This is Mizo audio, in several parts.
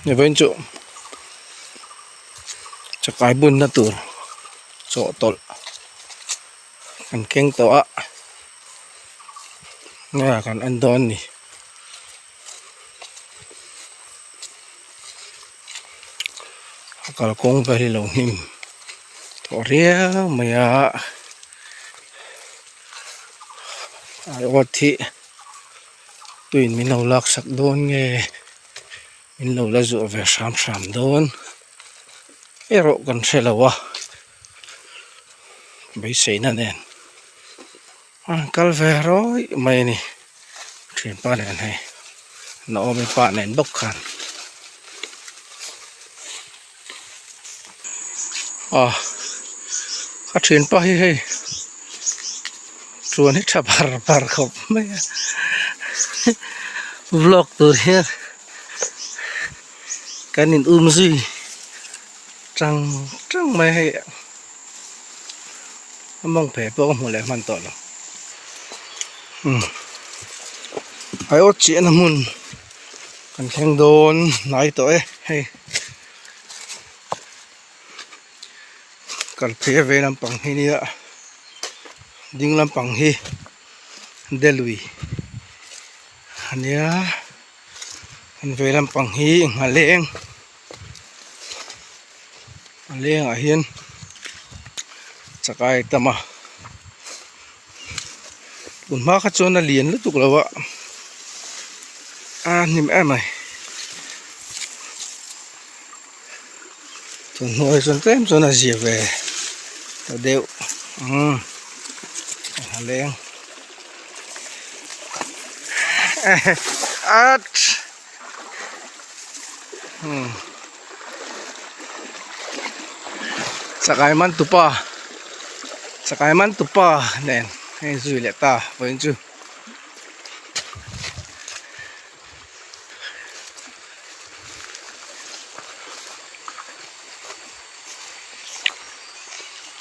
Vawiin chu chakai bunna tur chawhtawlh kan keng tawh a nge kan en dawn ni. A kalkawng vel hi lo hnim tawh riau mai a aiawt hi tuiin min lo lak sak dawn nge min lo la zuah ve hram hram dawn erawh kan hre lo a beiseina nen a rawn kal ve rawih mai a ni thianpa nen hei Naomi pa nen bawk khan ah a thianpa hi hei chuan hi tha par par khawp mai a vlog tur hian kan in um zui tang tang mai a hei a mawng phe pawh ka hmu leh hman tawh lo umm aiawt chiahna hmun kan thleng dawn hnai tawh e hei kal phei a vei lampang hi nia ding lampang hi delui ania an vei lampang hi nghaleng. A lengah hian chakai a tam a tun hma kha chuan a lian lutuk lo a a hnim em mai tun hnuai chuan tlem chuan a zia ve ta deuh umm a leng at. Chakai man tupa chakai man tupa nen a inzui leh ta vawiin chu.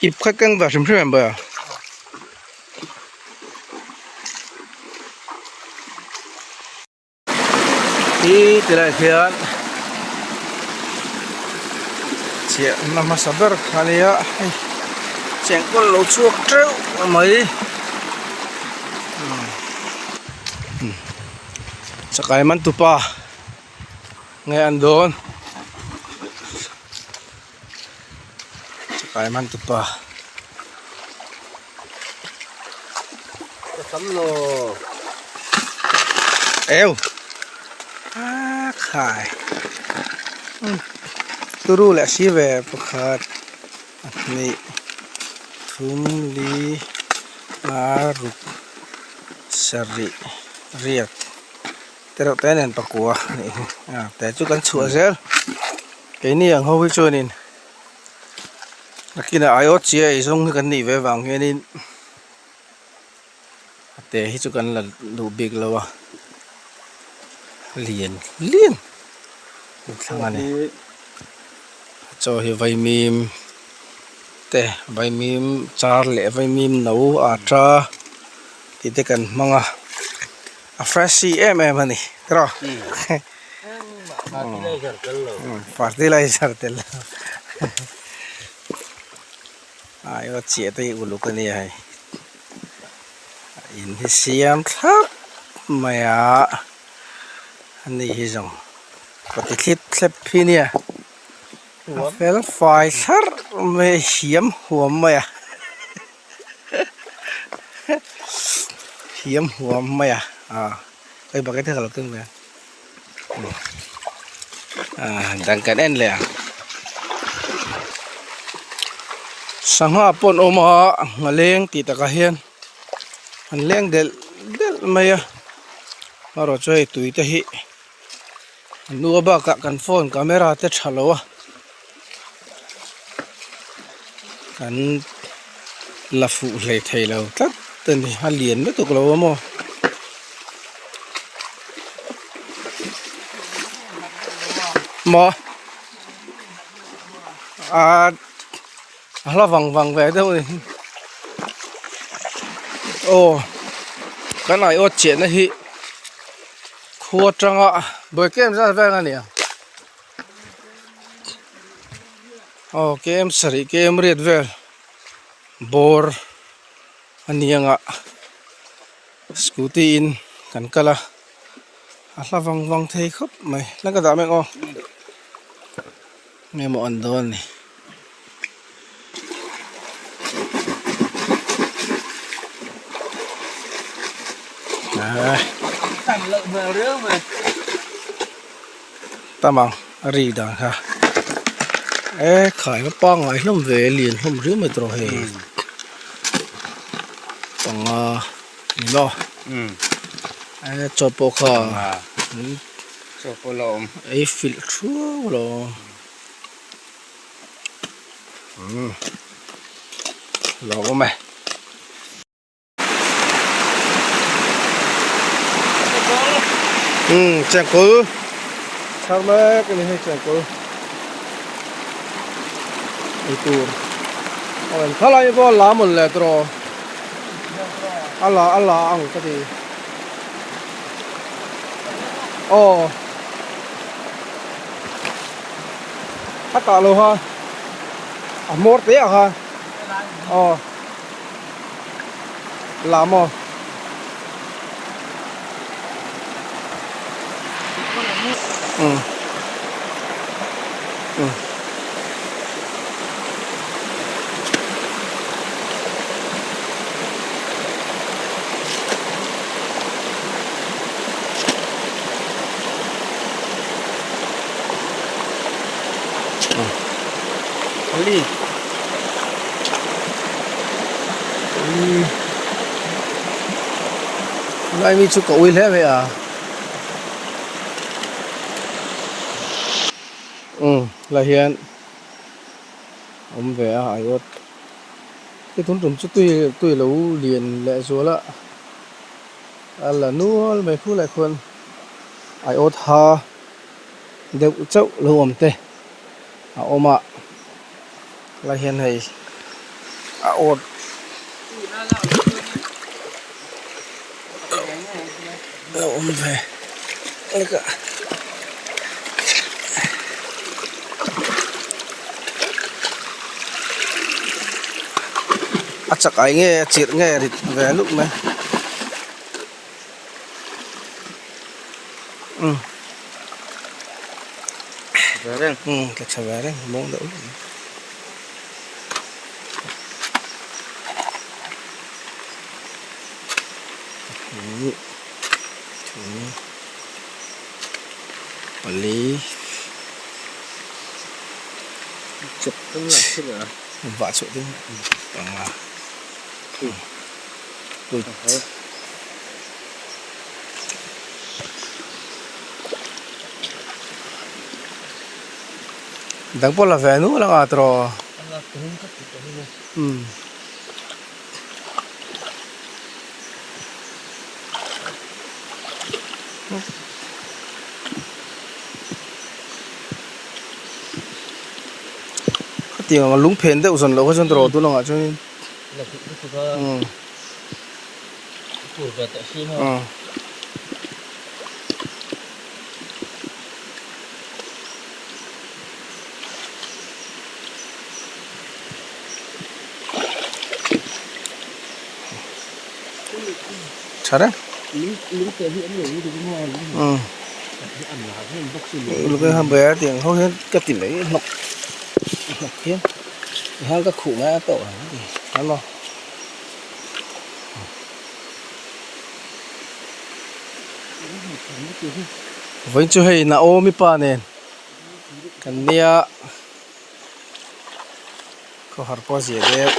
Ip kha keng ve hrim hrim em bawih a. Hi tilai hian chiahna hmasa ber kha nia hei chengkawl lo chhuak teuh mai chakai man tupa nge an dawn chakai man tupa. Ka tam lo. Eu. A khai. Turu leh si ve pakhat pahnih thum li nga ruk sarih riat te reuh te nen pakua a nih hi a te chu kan chhuah zel keini ang ho hi chuanin Nakinah aiawt chi a eizawng hi kan nih ve vang hianin a te hi chu kan la duh bik lo a lian lian an thlang a ni chaw hi vaimim te vaimim char leh vaimim no ata tih te kan hmang a a fresh em em a ni tiraw. Fertilizer tel lo ai aw chiah te hi uluk a nia hei in hi siam thlap mai a ani hi zawng ka ti thlip thlep hi nia a fel fai thlarh mai a hiam huam mai a hiam huam mai a ah. Hei bucket hi ka lo keng ve a dang kan en leh ang sangha pawh an awm a nghaleng tih takah hian an leng delh delh mai a amaherawh chu hei tui te hi an nu a bakah kan phone camera te tha lo a kan la fuh hlei thei lo tlat a ni a lian lutuk lo a maw. Maw ah a hla vang vang ve deuh a ni aw kan aiawt chiahna hi khua atanga buai tlem zat vel a ni ang. Aw km sarih km riat vel bawr a ni ang a scooty in kan kal a a hla vang vang thei khawp mai hla ka dah mek aw nge maw an dawn ni. Tam ang a ri dan kha e khai va pangngai hlawm ve lian hlawm riau mai tawh hei panga ni maw e chaw pawh kha chaw pawh la awm ei filh thuau alawm. Lo awm e. Umm chengkawl chhar mek a ni hei chengkawl ei tur a rawn khalh a hei pawh a la mawlh leh tawh a la a la ang ka ti aw. A kah lo ha a hmawr te ah kha aw la maw umm umm. Pali pali lai mi chu ka ui hle mai a umm lai hian awm ve a aiawt hei tun tum chu tui tui lo lian leh zual a a la nual mai khu leh khuan aiawt ha deuh chauh lo awm te a awm a lai hian hei a awt lo awm ve lek a. A chak ai nge a chirh nge rit ve luk mai. Umm umm ka tha ve reng mawng deuh hlek mai. Pahnih thum pali vah chhuah ding panga put. Dang pawh la ve nual ang a tawh umm. Khatiang ang lung phen deuh zawn loh kha chuan tawh tun angah chuanin umm. Tha reng umm ber tiang ho hian ka ti mai hnawk hnawk hian tihian ka khuh mai a tawh ang a ti emaw. Vawiin chu hei Naomi pa nen kan nia khawhar pawh a zia deuh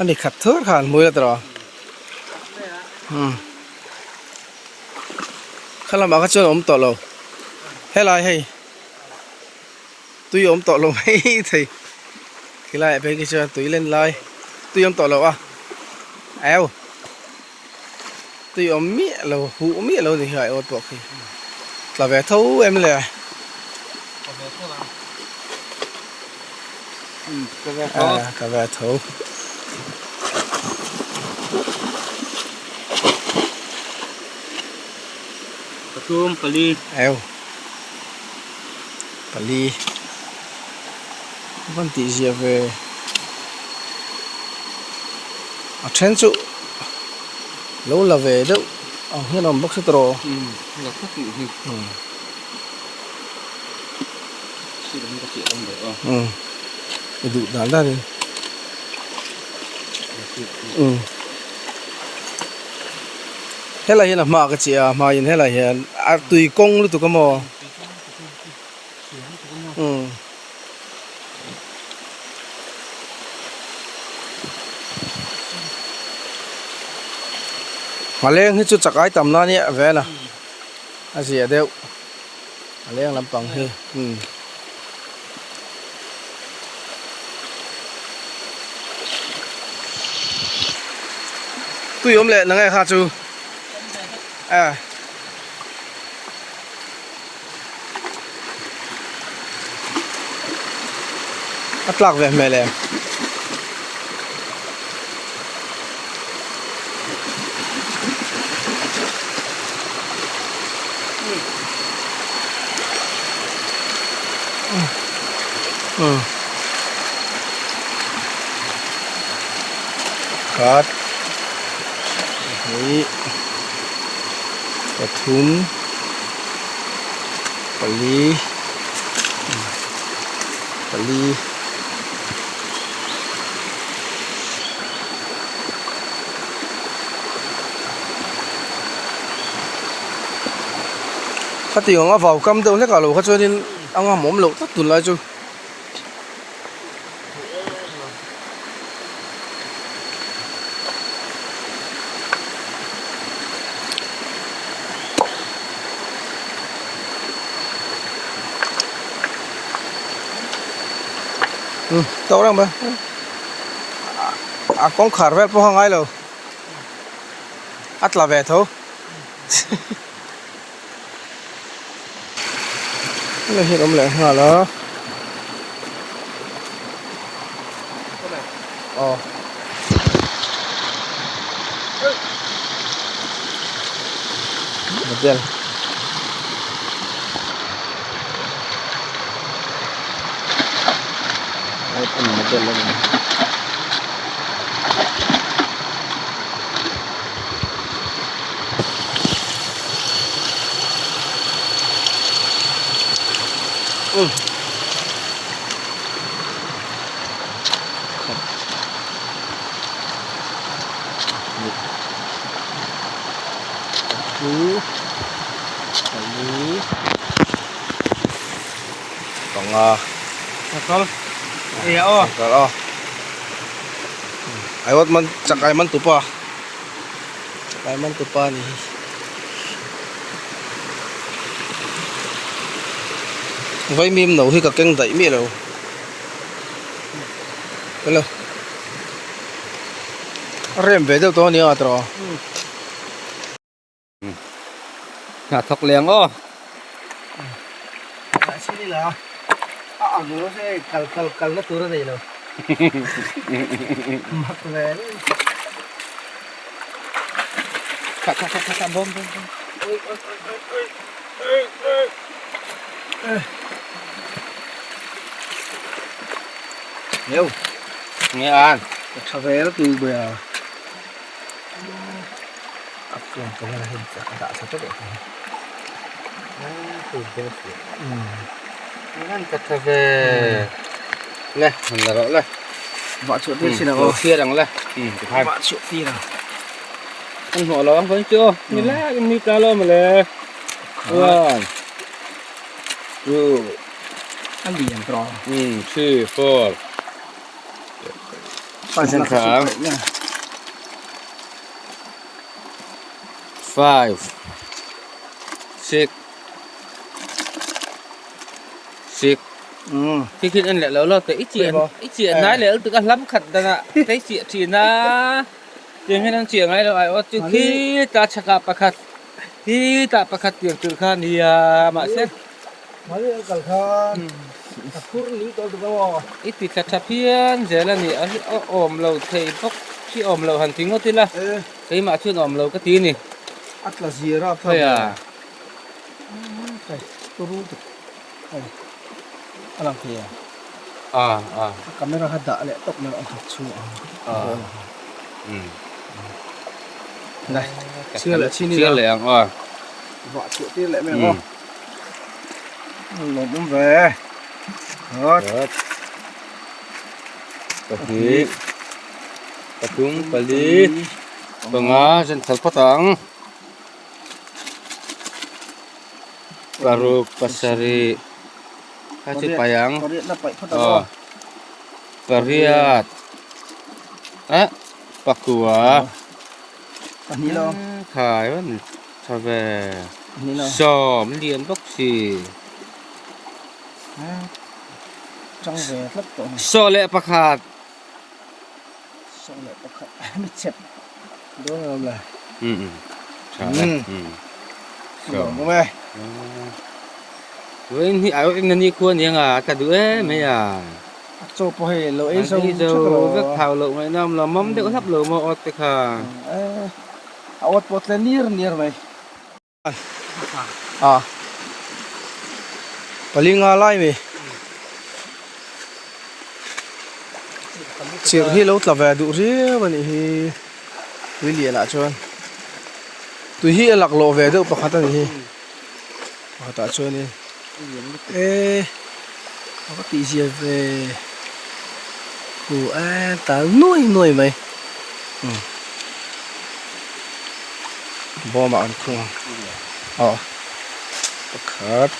a ni khat thur kha an hmui la tawh umm kha lamah kha chuan a awm tawh lo helai hei. Tui awm tawh lo mai thei khilai ah phei khi chuan tui len lai tui awm tawh lo a au tui awm miah lo huh miah lo ni hi aiawt pawh khi tla ve tho em le tla ve tho. Pathum pali au. Pali. Van tih ziah ve a then chu lo la ve deuh ang hian a awm bawk si tawh umm i duh dan dan in umm helai hian a hma ka chiah a hma in helai hian a tui kawng lutuk a maw umm. Nghaleng hi chu chakai tam na nia vel a a zia deuh a leng lampang hi umm. Tui awm leh na nge kha chu a. A tlak ve hmel em? Umm Pakhat pahnih pathum pali pali khati ang a vau kam deuh hlek ah lo kha chuanin a ngamawm loh tlat tunlai chu. Tawk reng mai a kawngkhar vel pawh a ngai lo a tla ve tho Hei hi a awm leh nghal a aw model model a ni. Panga aiawt man chakai man tupa. Chakai man tupa a ni hi. Vaimim no hi ka keng daih miah lo. Hello. A rem ve deuh tawh a nia tawh. Hna thawk leng aw. Mahse ni la a ang lo se kal kal kal na tur a nei lo. Mak ve ni. Kha kha kha kha bom bom bom. Oi oi oi oi oi oi oi. Neu. Nghe an. Ka tha ve la tu be a. A phone ka hian hei a dah tha tawp ang Ngan ka tha ve le han la rawh le vah chhuah tir chin ang aw chhiar ang le vah chhuah tir ang kan hnawh lo ang khawn chu ni la in ni ta lo male one two a lian tawh three four Five, six, six. Khi khi en leh lo lo te i chiah i chiah nai leh lutuk a hlam khat danah te i chiah thin a tiang hian an chiah ngai lo ai aw chu khi ta chhakah pakhat khi tah pakhat tiang tur kha a nia mahse I ti tla tha phian zel a ni a awm lo thei bawk hi awm lo han ti ngawt ila keimah chuan awm lo ka ti a ni. A tla zir a kha turu tuk a lang thei a. A camera kha dah leh tawp mai a chhung ah ball ah nai chhiar leh chin ila Chhiar leh ang aw. Vah chhuah tir leh mai ang aw. Lawm awm ve. Hot. Pahnih. Pathum pali panga zen thal phawt ang. Paruk pasarih kha chu paih ang aw pariat eh pakua khai a ni tha ve sawm lian bawk si saw leh pakhat. Vawiin hi aiawh eng nani khua ania nga ka duh em mai a. Chaw pawh hei lo ei zo tha lo. Vek thau loh ngaihna awm lo mam deuh hlap lo maw awt te kha. A awt pawh tle nir nir mai. A pali nga lai mai chirh hi lo tla ve duh riau a nih hi tui lian ah chuan tui hi a laklawh ve deuh pakhat a nih hi pakhat ah chuanin e a va tih zia ve khu e tal nuai nuai mai. Bawm ah an khung a aw pakhat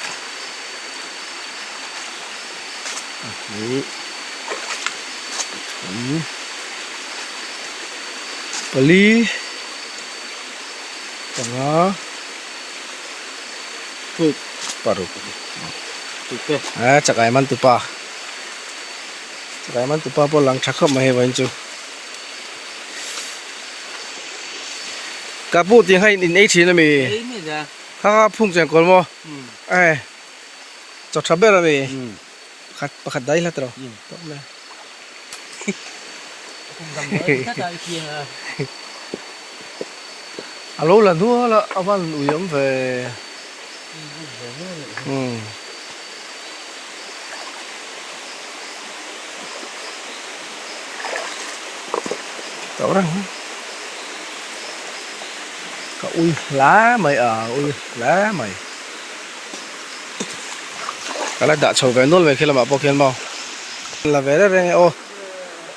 pahnih pathum pali panga paruk a chakai man tupa chakai man tupa pawh lang tha khawp mai hei vawiin chu. Ka pu tih kha in ei thin ami? Kha kha phung cheng kawl maw? E chaw tha ber ami? Pakhat pakhat dai hlat rawh. Tawp mai. A lo la nual a a van ui awm ve. Umm. Tawh reng ka ui hle mai a ui hle mai ka la dah chho ve nual mai khi lamah pawh khian maw la ve reng reng e aw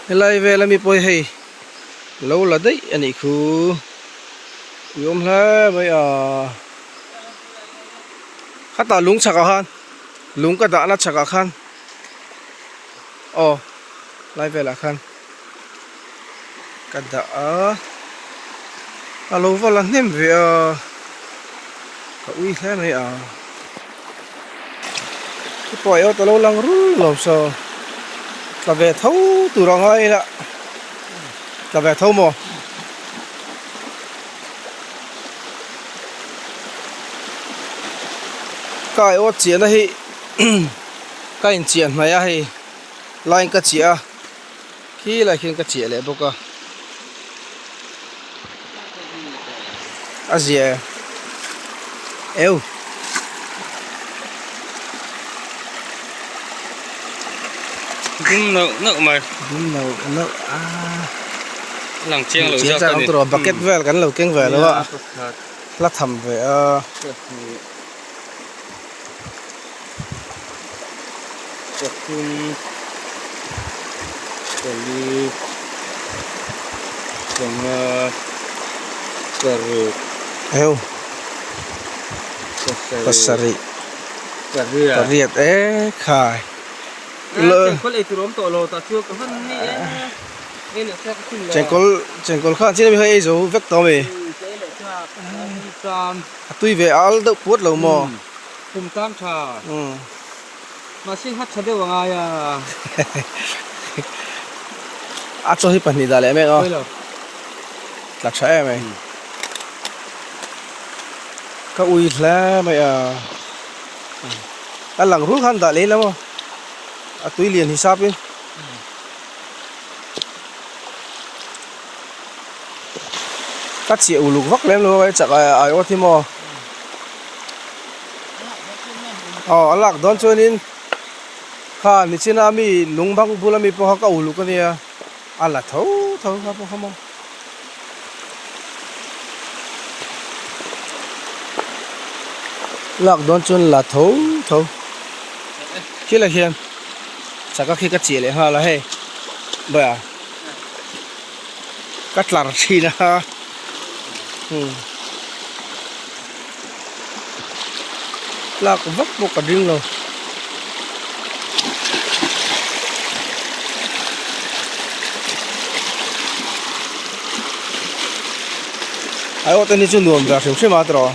helai vel ami pawh hi hei lo la daih a nih khu ui awm hle mai a. Khatah lung chhakah khan lung ka dahna chhakah khan aw lai velah khan ka dah a a lo va la hnem ve a ka ui hle mai a chu pawh erawh ta lo lang rul lo saw tla ve tho tur a ngai ila tla ve tho maw. Ka aiawt chiahna hi ka inchiah hnaih a hei line ka chiah a khi lai khian ka chiah leh bawk a a zia eu. Dum nauh nauh mai. Dum nauh nauh a. Lang chiang lo zawk a ni. Bucket vel kan lo keng ve lo a. Hla tham ve a. Pathum pali panga paruk. Heu. Pasarih. Pariat e khai. Chengkawl ei tur awm tawh lo tah chu ka hawn ni e. Chengkawl chengkawl khan chin ami kha ei zo vek tawh ami. A tui ve al deuh puat lo maw. Kum tang tha. Mahse nghat tha deuh a ngai a. A chaw hi pahnih dah leh mek aw. Tla tha em ai. Ka ui hle mai a. A lang rul khan dah leh ila maw. A tui lian hisap in. Ka chiah uluk vak lem lo a chak ai awt hi maw. Aw a lak dawn chuanin. Kha nichina mi lung bang bula mi pawh kha ka uluk a nia, a la tho tho kha pawh kha maw. Lak dawn chuan la tho tho. Khilai khian chaka khi ka chiah leh nghal a hei bawih a ka tlar thin a umm lak vak pawh ka ding lo. Aiawh te ni chu nuam ve hrim hrim a tiraw.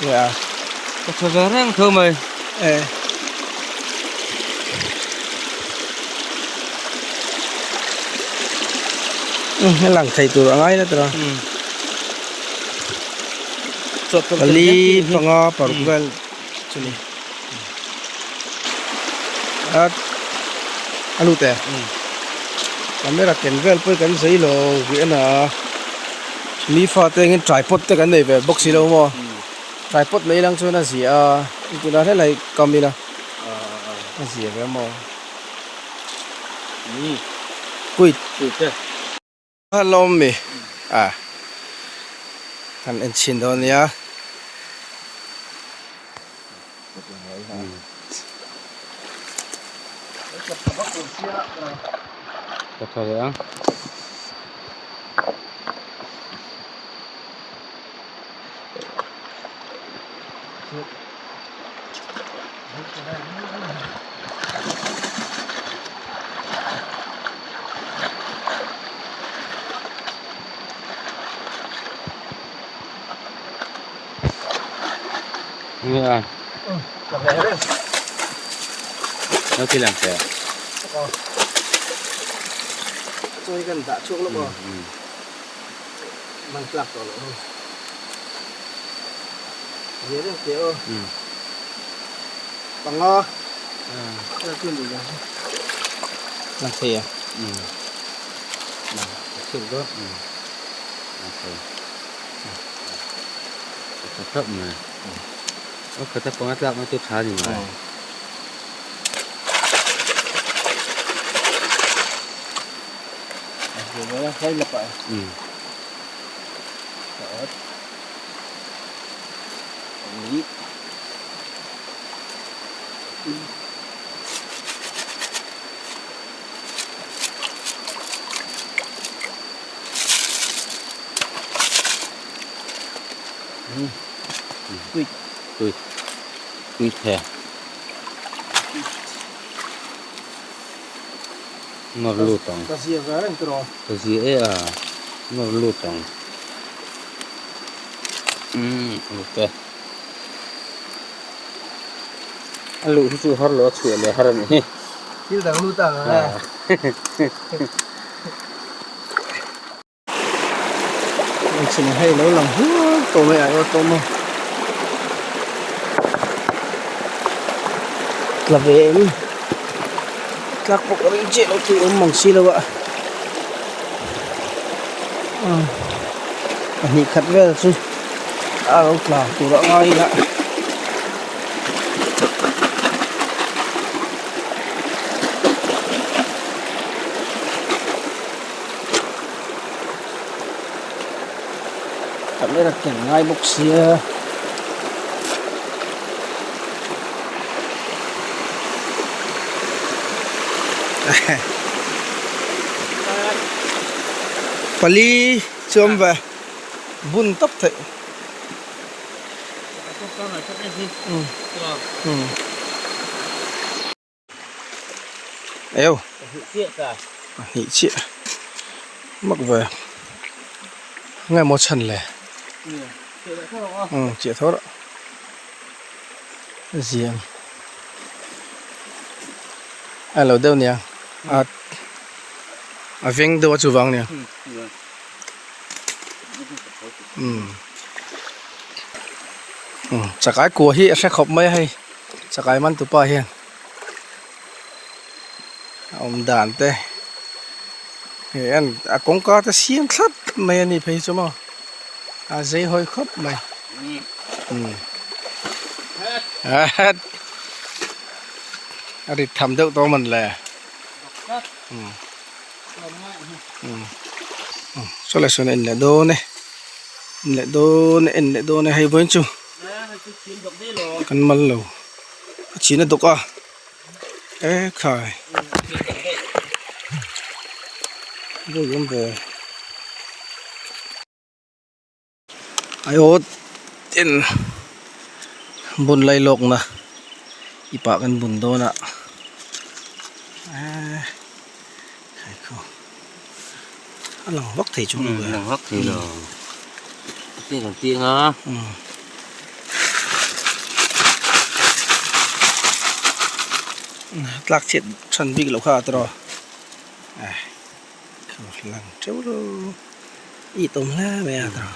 Nge a. Ka tha ve reng tho mai. E. Um he lang thei tur a ngai na tiraw. Um. Pali panga paruk vel chu ni. A a lut e. Camera ken vel pawh hi kan zei lo riah a. Mi fate angin tripod te kan nei ve bawk si lo maw tripod mai lang chuan a zia a tunah hle lai kam ila a zia ve maw quit hello mi a kan en chhin dawn nia. Ka tha leh ang. Nge Nó khi làm kìa. Tôi cần đã chuốc lúc rồi. Mang lạc rồi rồi. Dễ được kìa. Bằng ngo. Làm thì à? Ừ. Chịu đó. Ừ. Thấp mà. Có thể có tlak mai chu tha ni mai. Tui tui the nawr lut ang Ka zia ve reng tiraw. Ka zia e a nawr lut ang umm ok a luh hi chu har lo a chhuah leh har a nih hi. Thil dang lut ang a. Chhun hei lo lang hual tawh mai ah erawh tawh maw tla ve em tlak pawh ka ring chiah lo tui awm mang si lo a pahnih khat vel chu a lo tla tur a ngai a. Camera ken ngai bawk sia. Pali chu awm ve bun tawp theih. Eo pahnih chiah mak ve nge maw chhan le umm chiah tho rawh ziang a lo deuh nia a a veng deuh a chuvang nia umm chakai kua hi a hre khawp mai a hei chakai man tupa hian. A awm dan te hei an a kawngka te siam thlap mai a ni phei chu maw a zei hawi khawp mai umm. A rit tham deuh tawh man le. Saw lai sawn a en leh dawn e en leh dawn e en leh dawn e hei vawiin chu kan mal lo a chhin a dawk a e khai vawi awm ve. Aiawt ten bun lai lawkna ipah kan bun dawn a eee khaikhaw a lang vak thei chu a lang vak thei lo tiang kan tiang a tlak chhiat chhan bik loh kha tiraw eh. Lang teuh lo i tawm hle mai a tawh.